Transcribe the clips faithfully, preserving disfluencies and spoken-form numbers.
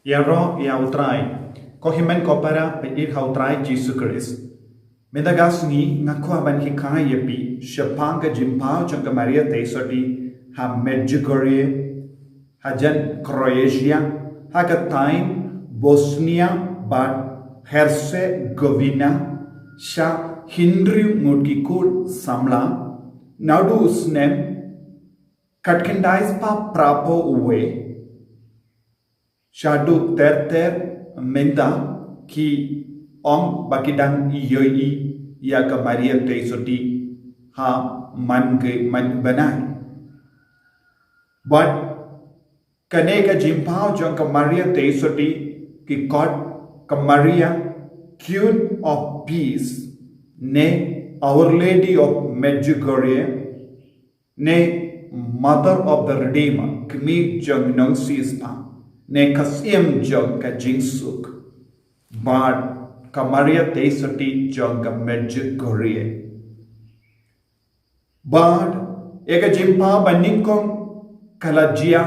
Ïaroh ïa U Trai. Ko hynmen ko para ba ïeit ha U Trai Jisu Khrist. Mynta ka sngi nga kwah ban hikai ïa phi shaphang ka jingpaw jong ka Maria Theisotti ha Medjugorje, hajan Croatia, ha ka thaiñ Bosnia bad Herzegovina, sha hynriew ngut ki khun samla, naduh u snem khatkhyndai spah phraphew wei shaduh ter ter mynta, ki ong ba ki dang ïohi ïa ka Maria Theisotti ha man ki man bnai. Bad kane ka jingpaw jong ka Maria Theisotti ki khot ka Maria, Queen of Peace, ne Our Lady of Medjugorje, ne Mother of the Redeemer, Kmie jong Nongsiewspah, ne ka Syiem jong ka jingsuk, bad ka Maria Theisotti jong ka Medjugorje. Bad ïa ka jingpaw ba nyngkong ka la jia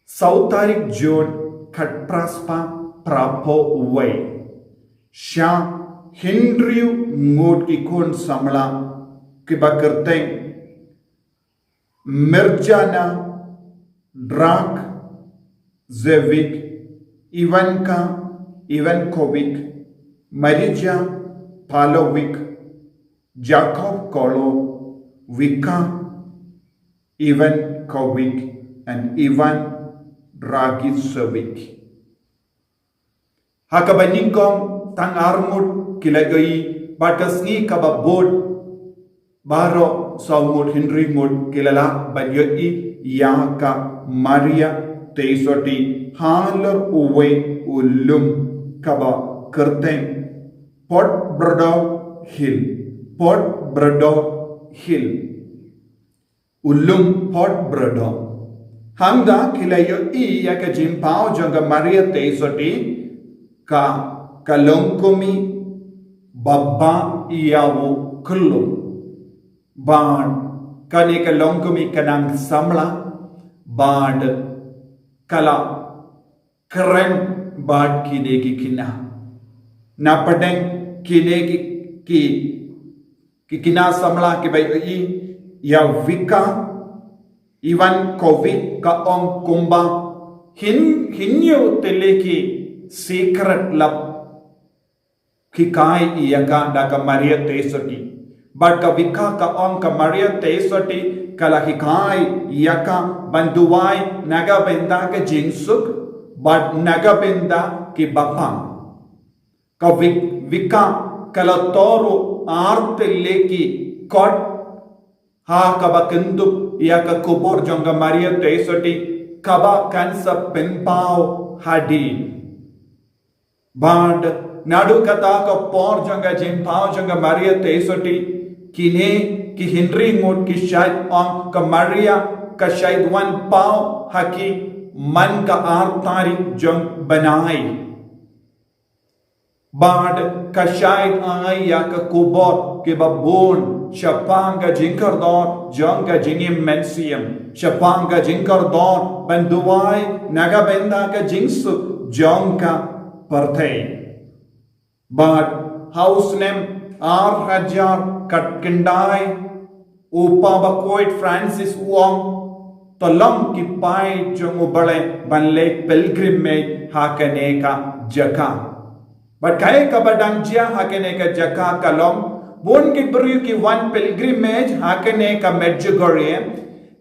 saw tarik Jun khatphra spah phraphew wei, sha hynriew ngut ki khun samla kiba kyrteng Mirjana Dragicevic, Ivanka Ivankovic, Marija Pavlovic, Jakov Kolo, Vika Ivankovic, and Ivan Dragicevic. Ha kaba nyngkong tang ar ngut ki la ïohi, bad ka sngi kaba bud baroh saw ngut, hynriew ngut ki la lah ban ïohi ïa ka Maria Theisotti halor uwei u lum kaba kyrteng Port Brado Hill, Port Brado Hill. U lum Port Brado. Hangta ki la ïohi ïa ka jingpaw jong ka Maria Theisotti, ka ka long kum i baba ïa u kyllum. Bad kane ka long kum i ka nang samla, bad ka la kren bad kine ki khynnah. Na pdeng kine ki, ki, ki khynnah samla kiba ïohi ïa Vika Ivankovic, ka ong kumba hynñiew tylli ki secret love ki hikai ïa ka da ka Maria Theisotti. Bad ka Vika ka ong ka Maria Theisotti ka la hikai ïa ka ban duwai na ka bynta ka jingsuk bad na ka bynta ki bapang. Ka Vik-, Vika ka la thoh ruh ar tylli ki kot ha kaba kyndup ïa ka khubor jong ka Maria Theisotti, kaba kan sa pynpaw hadien. Bad naduh kata ka por jong ka jingpaw jong ka Maria Theisotti, kine ki hynriew ngut ki shait ong ka Maria ka shait wan paw ha ki man ka ar tarik jong bnai. Bad ka shait ai ïa ka khubor kiba bun shaphang ka jingkordor jong ka jingim mynsiem, shaphang ka jingkordor ban duwai na ka bynta ka jingsuk jong ka pyrthei. Bad ha u snem ar hajar khatkhyndai, u Papa Bakhuid Francis u ong, to long ki paid jong u Blei ban leit pilgrimage ha kane ka jaka. Bad kaei kaba dang jia ha kane ka jaka ka long, bun ki briew ki wan pilgrimage ha kane ka Medjugorje,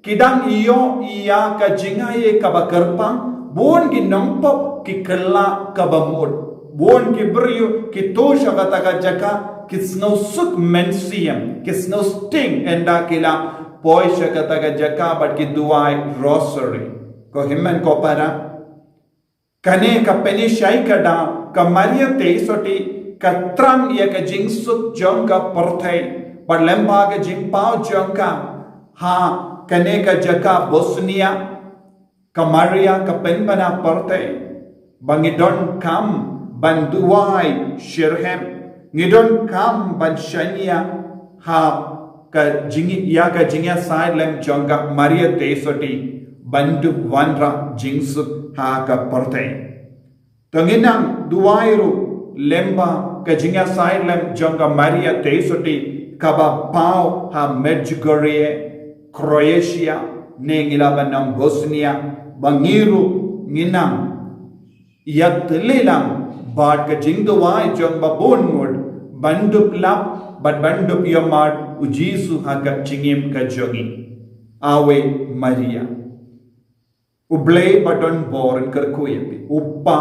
ki dang ïoh ïa ka jingai kaba kyrpang, bun ki nongpop ki kylla kaba mut. Bun ki briew ki tu sha kata ka jaka, ki sngewsuk mynsiem, ki sngewsting ynda ki la poi sha kata ka jaka bad ki duwai rosary. Ko hynmen ko para, kane ka pynshai ka da ka Maria Theisotti ka thrang ïa ka jingsuk jong ka pyrthei, bad lyngba ka jingpaw jong ka ha kane ka jaka Bosnia, ka Maria ka pynbna pyrthei, ba ngi donkam ban duwai shitrhem, ngi donkam ban shaniah ha ka jing-, ïa ka jingïasaid lem jong ka Maria Theisotti. ban dup wanrah jingsuk ha ka pyrthei. To ngin nang duwai ruh lyngba ka jingïasaid lem jong ka Maria Theisotti kaba paw ha Medjugorje, Croatia, ne ngi lah ban ong Bosnia, ba ngi ruh ngin nang ïatylli lang bad ka jingduwai jong ba bun ngut ban dup lap bad ban dup ïohmad u Jisu ha ka jingim ka jong ngi. Ave Maria. U Blei ba don bor un kyrkhu ïa phi, u Kpa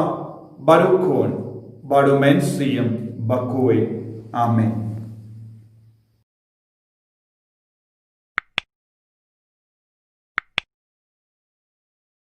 bad u Khun bad u Mynsiem Bakhuid. Amen.